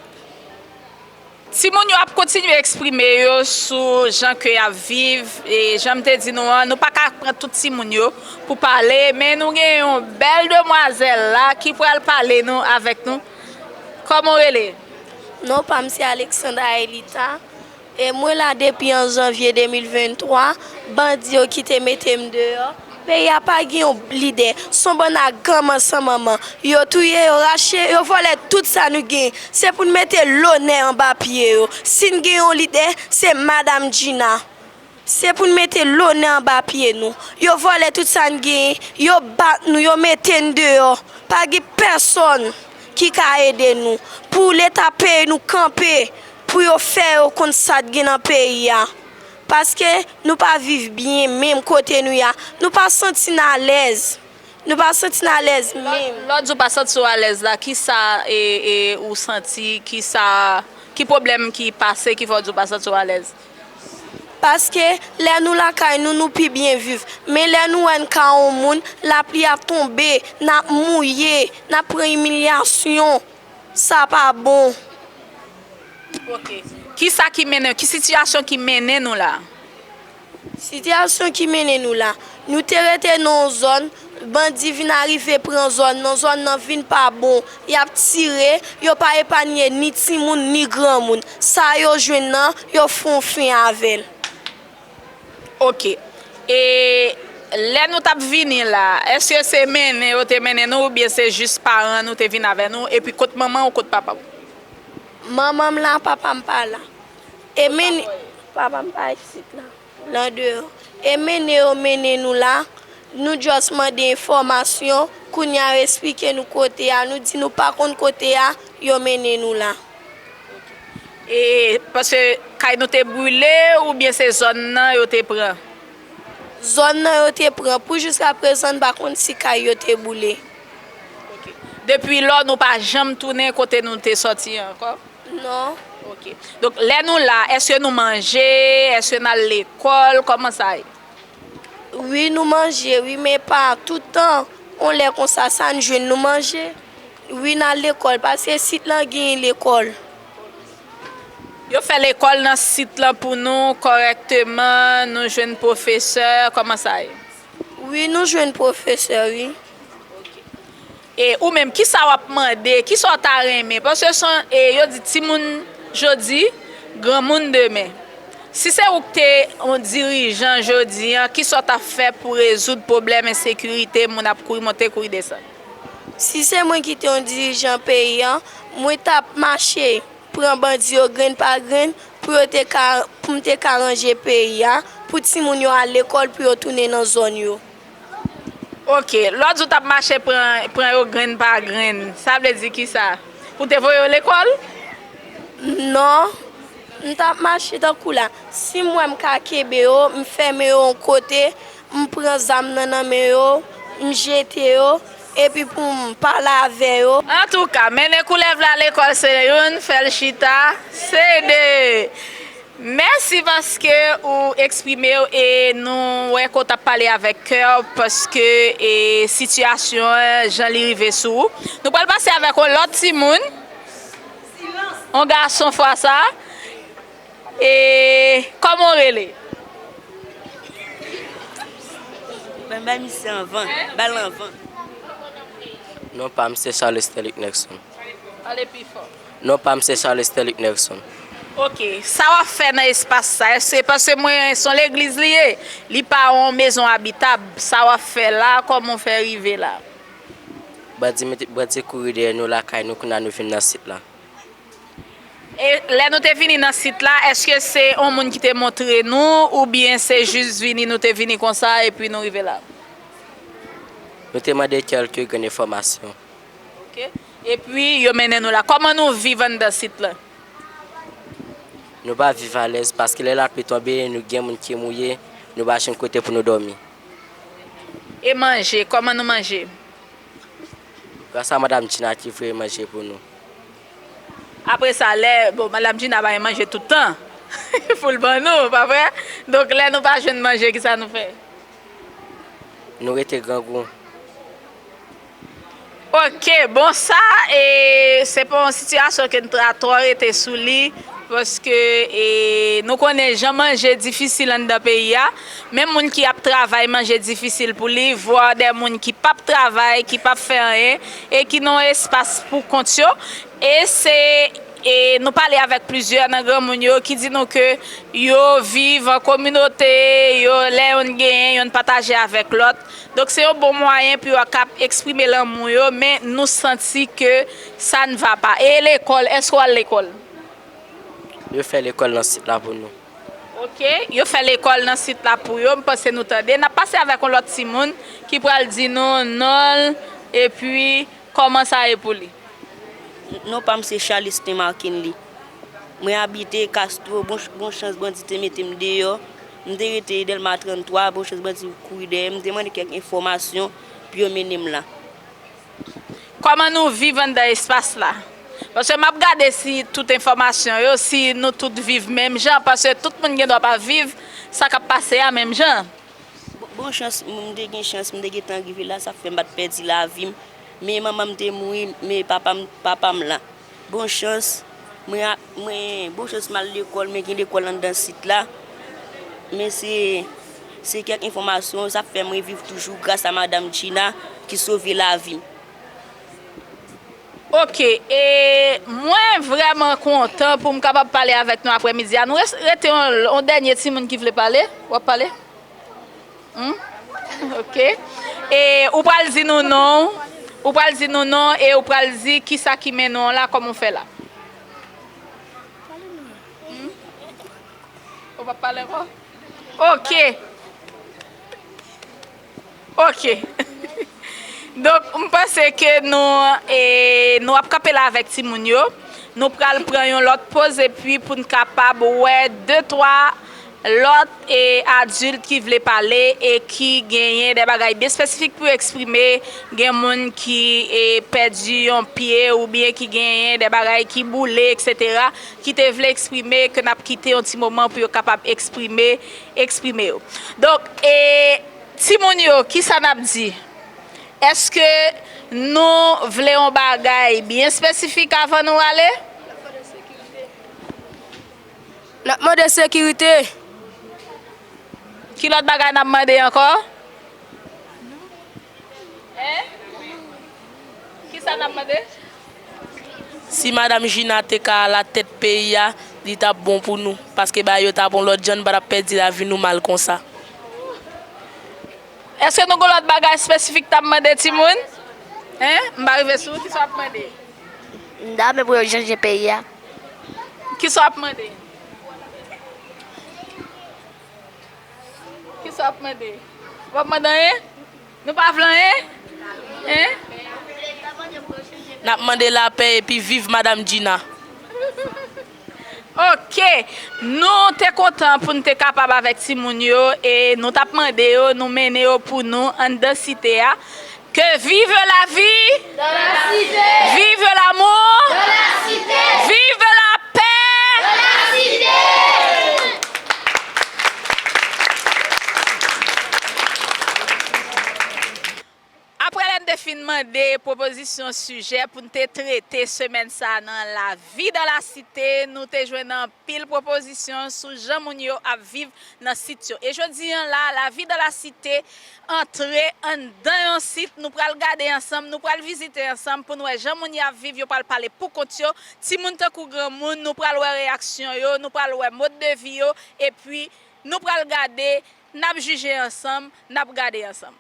Timoun yo ap kontinye eksprime yo sou jan ke y ap viv. E jan m te di nou an, nou pa ka pran tout timoun yo pou pale, men nou gen yon bèl demwazèl la ki pral pale nou, avèk nou. Kòman w rele? Non pa m se Alexandra Elita. E mwen la depi an janvye de mil venntwa. Bandi yo ki te mete m deyò. Peyi a pa gen yon lidè. Se yon bann aganman san manman. Yo touye, yo rache, yo vòlè tout sa nou gen. Se pou n mete lonè anba pye yo. Si n gen yon lidè, se Madam Gina. Se pou n mete lonè anba pye nou. Yo vòlè tout sa n genyen. Yo bat nou, yo mete n deyò. Pa gen pèsonn ki ka ede nou. Pou Leta peyi nou kanpe, pou yo fè yo konn sa k gen nan peyi a. Paske nou pa viv byen menm kote nou ye a. Nou pa santi n alèz. Nou pa santi n alèz menm. Lè w di w pa santi w alèz la, kisa, e, e, ou santi, kisa, ki pwoblèm ki pase ki fè w di w pa santi w alèz? Paske lè nou lakay nou, nou pi byen viv. Men lè nou wè n ka yon moun, lapli ap tonbe, n ap mouye, n ap pran imilyasyon. Sa pa bon. Ok. Kisa ki mennen, ki sitiyasyon ki mennen nou la? Sitiyasyon ki mennen nou la. Nou te rete nan yon zòn, bandi vin arive pran zòn nan, zòn nan vin pa bon. Y ap tire, yo pa epanye ni timoun, ni granmoun. Sa yo jwenn nan, yo fè yon fen avè l. Ok. E lè nou t ap vini la, èske se mennen yo te mennen nou oubyen se jis paran nou te vin avè nou? Epi kot manman w, kot papa w? Manman m la, papa m pa la. E mennen, papa m pa isit la, l andeyò. E mennen yo mennen nou la, nou just mande enfòmasyon, kounye a yo esplike nou kote a, nou di nou pa konn kote a, yo mennen nou la. E, paske kay nou te brile oubyen se zòn nan yo te pran? Zòn nan yo te pran. Pou jiskaprezan, n pa konn si kay yo te boule. Ok. Depi lò, nou pa janm tounen kote nou te sòti an ankò? Non. Ok. Donk, lè nou la, èske nou manje? Èske n al lekòl? Kòman sa ye? Wi, nou manje, wi, men pa tout tan. On lè konsa, sa n jwenn, nou manje. Wi, n al lekòl, paske sit lan genyen lekòl. Yo fè lekòl nan sit lan pou nou kòrèkteman, nou jwenn pwofesè, kòman sa ye? Wi, nou jwenn pwofesè, wi. E ou menm, kisa w ap mande? Kisa w ta renmen? Paske se, e, yo di timoun jodi, granmoun demen. Si se ou k te yon dirijan jodi an, kisa w t ap fè pou rezoud pwoblèm ensekirite, moun ap kouri monte, kouri desann? Si se mwen ki te yon dirijan peyi an, mwen t ap mache pran bandi yo grenn pa grenn pou yo te ka, pou m te ka ranje peyi a, pou timoun yo al lekòl, pou yo tounen nan zòn yo. Ok, lè w di w t ap mache pran, pran yo grenn pa grenn, sa vle di kisa? Pou te voye yo lekòl? Non, m t ap mache tankou la. Si m wè m ka kenbe yo, m fèmen yo yon kote, m pran zam nan nan men yo, m jete yo, epi pou m pale avè yo. Antouka, mennen koulèv la lekòl se youn, fè l chita se de. Mèsi paske ou eksprime w e nou wè ke w t ap pale avèk kè w paske, e, sitiyasyon an, jan li rive sou ou. Nou pral pase avèk yon lòt timoun, yon gason fwa sa. E, kòman w rele? Ban m bay misye anvan, ba l anvan. Non pa m se Charles Sterlick Nexon. Pale pi fò. Non pa m se Charles Sterlick Nexon. Ok, sa w ap fè nan espas sa? Èske, paske mwen, se yon legliz li ye, li pa yon mezon abitab. Sa w ap fè la? Kòman w fè rive la? Bandi mete, bandi kouri dèyè nou lakay nou, kounye a nou vin nan sit la. E lè nou te vini nan sit la, èske se yon moun ki te montre nou, oubyen se jis vini, nou te vini konsa epi nou rive la? Nou te mande kèlke grenn enfòmasyon. Ok. Epi yo mennen nou la. Kòman nou viv anndan sit la? Nou pa viv alèz paske lè lapli tonbe, nou gen moun ki mouye, nou pa jwenn kote pou nou dòmi. E manje, kòman nou manje? Gras a Madam Gina ki voye manje pou nou. Apre sa, lè, bon, Madam Gina pa gen manje tout tan pou l ban nou, pa vre? Donk, lè nou pa jwenn manje, kisa nou fè? Nou rete grangou. Ok, bon, sa, e, se pa yon sitiyasyon ke n ta twò rete sou li, paske, e, nou konnen jan manje difisil anndan peyi a. Menm moun ki ap travay, manje difisil pou li, vwa de moun ki p ap travay, ki p ap fè anyen, e ki nan yon espas pou kont yo. E se, e nou pale avèk plizyè nan granmoun yo ki di nou ke yo viv an kominote, yo, lè yonn genyen, yonn pataje avèk lòt. Donk, se yon bon mwayen pou yo kab eksprime lanmou yo, men nou santi ke sa n va pa. E lekòl, èske w al lekòl? Yo fè lekòl nan sit la pou nou. Ok, yo fè lekòl nan sit la pou yo. M panse nou tande. N ap pase avèk yon lòt timoun ki pral di nou non l, epi kòman sa ye pou li. Non pa m se Charlestin Markenly. Mwen abite Castro, bon, ch- bon chans bandi te mete m deyò. M te rete Dèlma tranntwa, bon chans bandi kouri dèyè m. M te mande kèk enfòmasyon pou yo mennen m la. Kòman nou viv anndan espas la? Paske m ap gade si tout enfòmasyon yo, si nou tout viv menm jan, paske tout moun gen dwa pa viv sa k ap pase a menm jan. Bon, bon chans, m te gen chans, m te gentan rive la, sa fè m pa t pèdi lavi m. Men manman m te mouri, men papa m, papa m la. Bon chans, mwen, a- mwen, bon chans m al lekòl, men gen lekòl anndan sit la. Men se, se kèk enfòmasyon, sa fè mwen viv toujou gras a Madam Gina ki sove lavi m. Ok, e mwen vrèman kontan pou m kapab pale avèk nou aprèmidi a. Nou res- rete yon, yon dènye timoun ki vle pale. W ap pale? Hmm? Ok. E ou pral di nou non. Ou pral di nou non e ou pral di kisa ki mennen w la, kòman w fè la. Hmm? Ou p ap pale ankò? Ok. Ok. Donk, m panse ke nou, e, nou ap kanpe la avèk timoun yo. Nou pral pran yon lòt poz epi pou n kapab wè de, twa lòt, e, adilt ki vle pale e ki genyen de bagay byen espesifik pou eksprime. Gen moun ki, e, pèdi yon pye oubyen ki genyen de bagay ki boule, etsetera, ki te vle eksprime, ke n ap kite yon ti moman pou yo kapab eksprime, eksprime yo. Donk, e, timoun yo, kisa n ap di? Èske nou vle yon bagay byen espesifik avan nou ale? N ap mande sekirite. Ki lòt bagay n ap mande ankò? Hein? Kisa n ap mande? Si Madam Gina te ka alatèt peyi a, li t ap bon pou nou. Paske bagay yo t ap yon lòt jan, nou pa t ap pèdi lavi nou mal konsa. Èske nou gen lòt bagay espesifik t ap mande timoun? Hein? M pa rive sou ou, kisa w ap mande? M ta renmen pou yo chanje peyi a. Kisa w ap mande? Kisa w ap mande? W ap mande anyen? Nou pa vle anyen? Hein? N ap mande lapè epi viv Madam Gina. Ok. Nou te kontan pou n te kapab avèk timoun yo e nou t ap mande yo, nou mennen yo pou nou anndan site a. Que vive la vie! Dans la cité! Vive l'amour! Dans la cité! Vive la paix! Dans la cité! Apre lè n te Fin mande pwopozisyon sijè pou n te trete semèn sa a nan Lavi dan la Site, nou te jwenn anpil pwopozisyon sou jan moun yo ap viv nan sit yo. E jodi a la, Lavi dan la Site antre anndan yon sit, nou pral gade ansanm, nou pral vizite ansanm pou n wè jan moun yo ap viv, yo pral pale pou kont yo, timoun tankou granmoun, nou pral wè reyaksyon yo, nou pral wè mòd de vi yo, epi nou pral gade, n ap jije ansanm, n ap gade ansanm.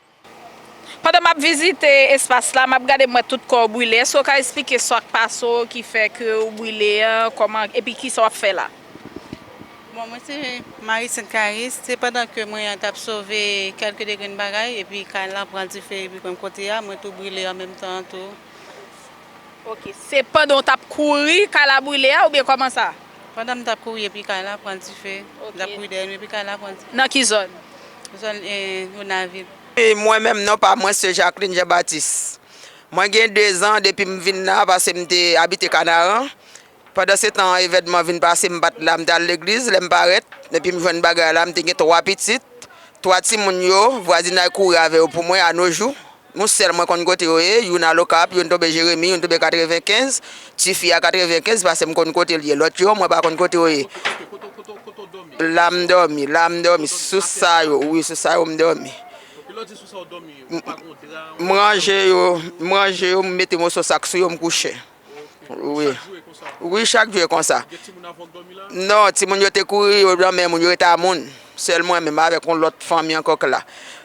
Pandan m ap vizite espas la, m ap gade, m wè tout kò w brile. Èske w ka eksplike sa k pase w ki fè ke w brile an, kòman, epi kisa w ap fè la? Bon, mwen se Marie Sainte Cariste. Se pandan ke mwen t ap sove kèlke de grenn bagay, epi kay la pran dife, epi menm kote a, mwen tou brile an menm tan tou. Ok, se pandan w t ap kouri kay la brile a oubyen kòman sa? Pandan m t ap kouri epi kay la pran dife, m t ap kouri dèyè nou epi kay la pran dife. Nan ki zòn? Zòn eh, Gonayiv. E mwen menm, non pa mwen se Jacqueline Jean Baptiste. Mwen gen dezan depi m vin la, paske m te abite Kanaran. Pandan se tan evènman vin pase, m pa t la, m t al legliz, lè m parèt, epi m jwenn bagay la, m te gen twa pitit, twa timoun yo, vwazinay kouri avè yo pou mwen a no jou. Yon sèl mwen konn kote yo ye, youn al Okap, youn tonbe Jeremi, youn tonbe katrevenkenz, tifi a katrevenkenz, paske m konn kote l ye, lòt yo, mwen pa konn kote yo ye. La m dòmi, la m dòmi, sou sa yo, wi, sou sa yo m dòmi. M ranje yo, m ranje yo, m mete moso sak sou yo, m kouche. Wi. Wi, chak jou e konsa. Non, timoun yo te kouri, yo nan men moun, yo rete a moun. Sèl mwen menm avèk yon lòt fanmi ankò k la.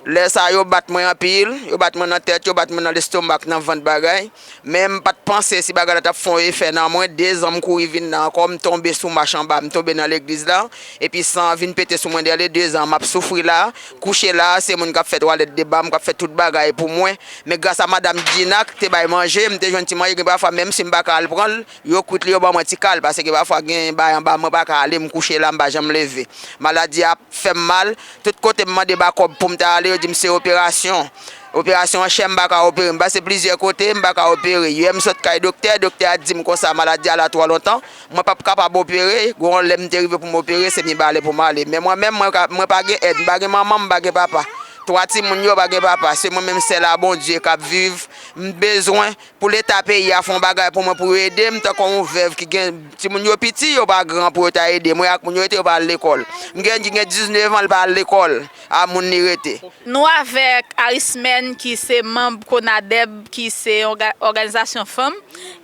Lè sa a, yo bat mwen anpil, yo bat mwen nan tèt, yo bat mwen nan lestomak, nan vant bagay. Men m pa t panse si bagay la t ap fè yon efè nan mwen. Dezan m kouri vin la ankò, m tonbe sou mach anba, m tonbe nan legliz la. Epi san an vin pete sou mwen dèyè dezan m ap soufri la, kouche la, se moun k ap fè twalèt de ba m, k ap fè tout bagay pou mwen. Men gras a madanm Djina k te bay manje, m te jwenn ti manje, gen pafwa menm si m pa ka al pran l, yo kwit li, yo ban mwen ti kal, paske gen pafwa gen bagay anba mwen pa ka ale, m kouche la, m pa janm leve. Maladi a ap fè m mal, tout kote m mande ba kòb pou m ta ale, yo di m se operasyon. Operasyon an chè, m pa ka opere. M pase plizyè kote, m pa ka opere. Yè m sot kay doktè, doktè a di m konsa maladi a la twò lontan, mwen p ap kapab opere. Gon lè m te rive pou m opere, se Mibalè pou m ale. Men mwen menm, mwen ka, mwen pa gen èd, m pa gen manman, m pa gen papa. Twa timoun yo pa gen papa, se mwen menm sèl a Bondye k ap viv. M bezwen pou Leta peyi a fè yon bagay pou mwen, pou yo ede m, tankou yon vèv ki gen timoun yo piti, yo pa gran pou yo ta ede m. Mwen ak moun yo rete, yo pa al lekòl. M gen ki gen diznèf an, l pa al lekòl, a moun li rete. Nou avèk Arismèn ki se manm Konadèb, ki se yon òga- òganizasyon fanm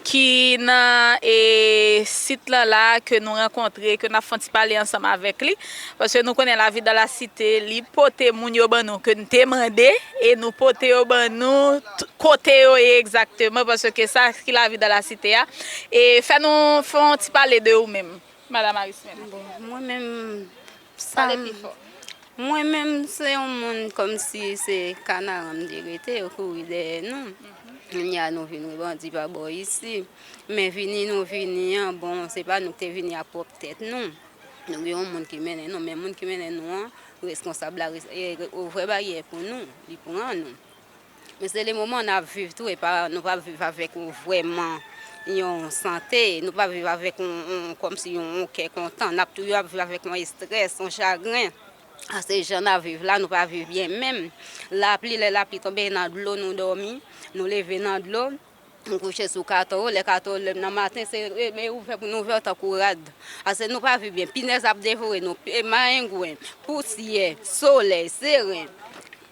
ki nan e, sit lan la, ke nou rankontre, ke n ap fè yon ti pale ansanm avèk li. Paske nou konnen Lavi dan la Site, li pote moun yo ban nou, ke n te mande, e nou pote yo ban nou, t- kote yo ye egzakteman, paske sa ki Lavi dan la Site a. E fè nou fè yon ti pale de ou menm, Madanm Arismèn. Bon, mwen menm, sa Pale pi fò. Mwen menm, se yon moun kòmsi se Kanaran m te rete, yo kouri dèyè nou. Kounye a nou vin rebandi pa bò isi. Men vini nou vini an, bon, se pa nou ki te vini ak pwòp tèt nou. Nou gen yon moun ki mennen nou, men moun ki mennen nou an, reskonsab la, res- e, ouvè baryè pou nou, li pran nou. Men se le moman n ap viv tou, e pa, nou pa viv avèk yon vrèman yon sante, nou pa viv avèk yon, yon, kòmsi yon, yon kè kontan, n ap toujou ap viv avèk yon estrès, yon chagren. A se jan n ap viv la, nou pa viv byen menm. Lapli, lè lapli tonbe nan dlo, nou dòmi, nou leve nan dlo, nou kouche sou katon yo, lè katon yo leve nan maten, se e, e ouvè pou nou ouvè tankou rad. Ase nou pa viv byen, pinèz ap devore nou, e mayengwen, pousyè, solèy, seren.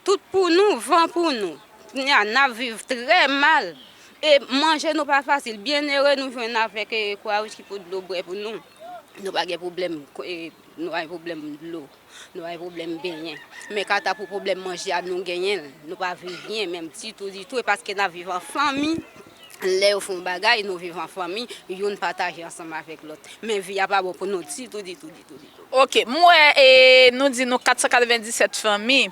Tout pou nou, van pou nou. Kounye a, n ap viv trè mal. E manje nou pa fasil. Byenere nou jwenn avèk e, Kwawouj ki pot dlo bwè pou nou. Nou pa gen pwoblèm, e, nou pa gen pwoblèm dlo. Nou pa gen pwoblèm benyen. Men kanta pou pwoblèm manje a, nou genyen l. Nou pa viv byen menm ditou, ditou. E paske n ap viv an fanmi, lè yo fè yon bagay, nou viv an fanmi, youn pataje ansanm avèk lòt. Men vi a pa bon pou nou ditou, ditou, ditou, ditou. Ok, m wè e, nou di nou kat san katrevenndisèt fanmi.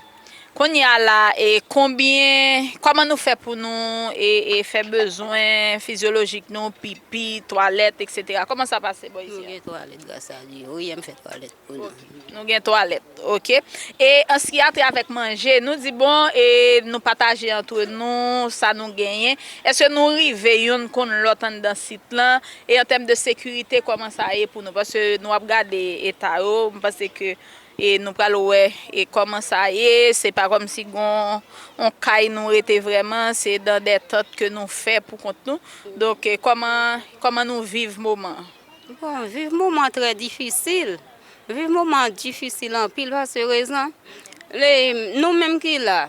Kounye a la, e konbyen, kòman nou fè pou nou e, e fè bezwen fizyolojik nou, pipi, twalèt, etsetera? Kòman sa pase bò isi a? Nou gen twalèt, gras a Dye. Wi, m fè twalèt pou nou. Nou gen twalèt, ok. E an s ki a trait avèk manje, nou di bon, e nou pataje antre nou sa nou genyen. Èske nou rive youn konn lòt anndan sit lan? E an tèm de sekirite, kòman sa ye pou nou? Paske nou ap gade eta yo, m panse ke E nou pral wè e kòman sa ye, se pa kòmsi gon on kay nou rete vrèman, se dan dè tant ke nou fè pou kont nou. Donk, e kòman, kòman nou viv moman an? Bon, viv moman trè difisil. Viv moman an difisil anpil paske rezon, le, nou menm ki la,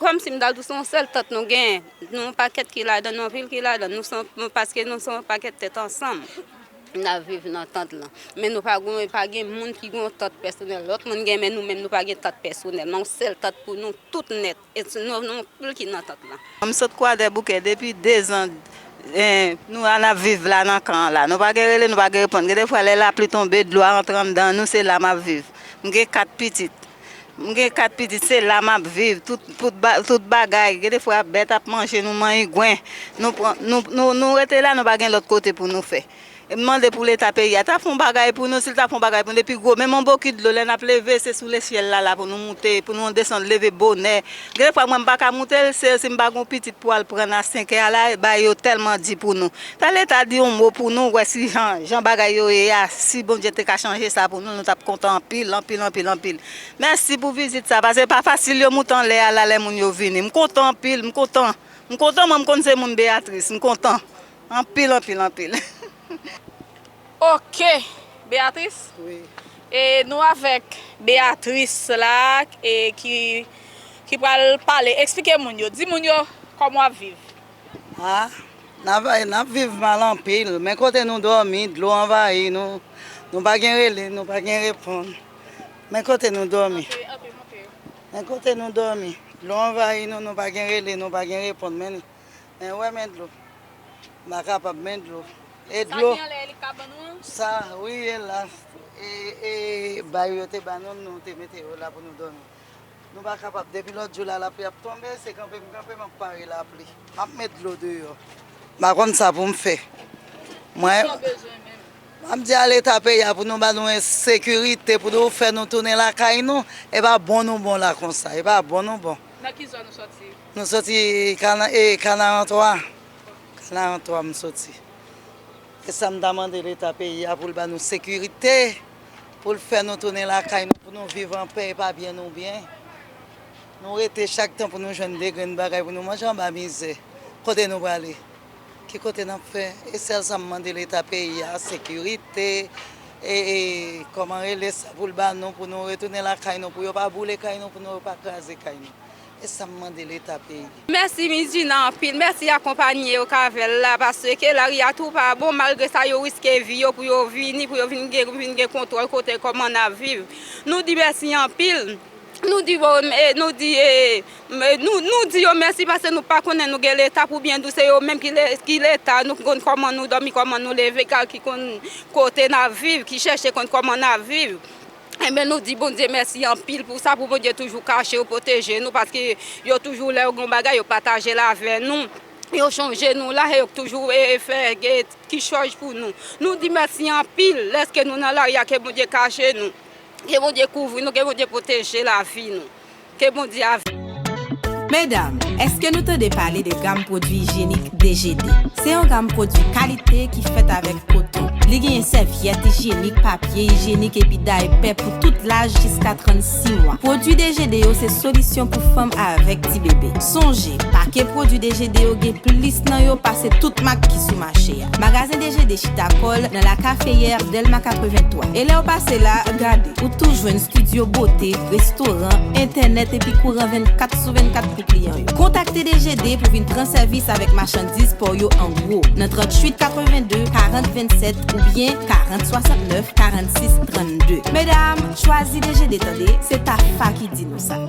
kòmsi m ta di w se yon sèl tant nou genyen. Nou yon pakèt ki ladan, nou anpil ki ladan, nou se yon, paske nou se yon pakèt tèt ansanm. N ap viv nan tant lan. Men nou pa gen, pa gen moun ki gen yon tant pèsonèl. Lòt moun gen, men nou menm nou pa gen tant pèsonèl. Nan yon sèl tant pou nou tout nèt. E nou, nou anpil ki nan tant lan. M sot Kwadèboukè depi dezan, en, nou a n ap viv la nan kan an la. Nou pa gen rele, nou pa gen reponn. Gen defwa lè lapli tonbe, dlo a antre anndan nou, se la m ap viv. M gen kat pitit. M gen kat pitit, se la m ap viv. Tout, tout, ba- tout bagay, gen defwa bèt ap manje nou, manyigwen. Nou pran, nou, nou, nou rete la, nou pa gen lòt kote pou nou fè. E m mande pou Leta peyi a ta fè yon bagay pou nou, si l ta fè yon bagay pou nou, depi gwo, menm yon bokit dlo, lè n ap leve, se sou lesyèl la, la pou nou moute, pou nou desann, leve bonè. Gen defwa mwen m pa ka moute l, se si m pa gen yon pitit pou al pran nan senkè a la, bagay yo tèlman di pou nou. Fè Leta di yon mo pou nou, wè si jan, jan bagay yo ye a, si Bondye te ka chanje sa pou nou, nou t ap kontan anpil, anpil, anpil, anpil. Mèsi pou vizit sa, paske pa fasil yo moute anlè a la lè moun yo vini. M kontan anpil, m kontan. M kontan, mwen m konn se moun Beyatris, m kontan. Anpil, anpil, anpil. Ok, Beatrice. E nou avèk Beatrice la e ki, ki pral pale, eksplike moun yo, di moun yo kòman w ap viv. A, n ap, n ap viv mal anpil. Men kote nou dòmi, dlo anvayi nou. Nou pa gen rele, nou pa gen reponn. Men kote nou dòmi. Men kote nou dòmi. Dlo anvayi nou, nou pa gen rele, nou pa gen reponn. Men, men wè men dlo. M pa kapab men dlo. E dlo. Sa ki anlè li ka ban nou an? Sa, wi, e la. E, e bay yo te ban nou, nou te mete yo la pou nou dòmi. Nou pa kapab. Depi lòt jou la, lapli ap tonbe, se kanpe m kanpe, m ap pare lapli. M ap met dlo deyò. M pa konn sa pou m fè. Mwen, m ap di a Leta peyi a pou nou ba nou en sekirite, pou nou fè nou tounen lakay nou. E pa bon nou bon la konsa. E pa bon nou bon. Nan ki zòn ou soti? Nou soti Kana, e, Kanaran twa. Kanaran twa m soti. E sa m ta mande Leta peyi a pou l ba nou sekirite, pou l fè nou tounen lakay nou, pou nou viv anpè, e pa byen nou byen. Nou rete chak tan pou nou jwenn de grenn bagay pou nou manje anba mizè. Kote nou prale? Ki kote n ap fè? E sèl sa m mande Leta peyi a, sekirite, e, e kòman rele sa pou l ba nou, pou nou retounen lakay nou, pou yo pa boule kay nou, pou nou yo pa kraze kay nou. E sa m mande Leta peyi. Mèsi Miss Gina anpil, mèsi akonpanye yo k avè l la, paske lari a tou pa bon, malgre sa yo riske vi yo pou yo vini, pou yo vin gen, vin gen kontwòl kote kòman n ap viv. Nou di mèsi anpil, nou di bon, e, nou di, e, e, nou, nou di yo mèsi paske nou pa konnen nou gen Leta pou byen di w se yo menm ki, le, ki Leta, nou konn kòman nou dòmi, kòman nou leve, ka, ki konn kote n ap viv, ki chèche konn kòman n ap viv. Enben nou di Bondye mèsi anpil pou sa, pou Bondye toujou kache yo, pwoteje nou, paske yo toujou lè yo gen yon bagay, yo pataje l avè nou. Yo chonje nou la, e yo toujou e, e fè e, kichòj pou nou. Nou di mèsi anpil, lèske nou nan lari a, ke Bondye kache nou, ke Bondye kouvri nou, ke Bondye pwoteje lavi nou. Ke Bondye avèk nou. Medam, èske nou tande pale de gam pwodui ijyenik D G D? Se yon gam pwodui kalite ki fèt avèk koton. Li genyen sèvyèt ijyenik, papye ijyenik epi daypè pou tout laj jiska trannsis mwa. Pwodui D G D yo se solisyon pou fanm avèk ti bebe. Sonje, pake pwodui D G D yo gen plis nan yo pase tout mak ki sou mache a. Magazen D G D chita kò l nan La Caféière, Dèlma katrevenntwa. E lè w pase la, gade, ou tou jwenn estidyo bote, restoran, entènèt epi kouran vennkat sou vennkat pou kliyan yo. Kontakte D G D pou vin pran sèvis avèk machandiz pa w yo an gwo nan tranntuit katrevenndde, karant vennsèt oubyen karant swasantnèf, karannsis trannde. Medam, chwazi D G D tande, se Tafa ki di nou sa.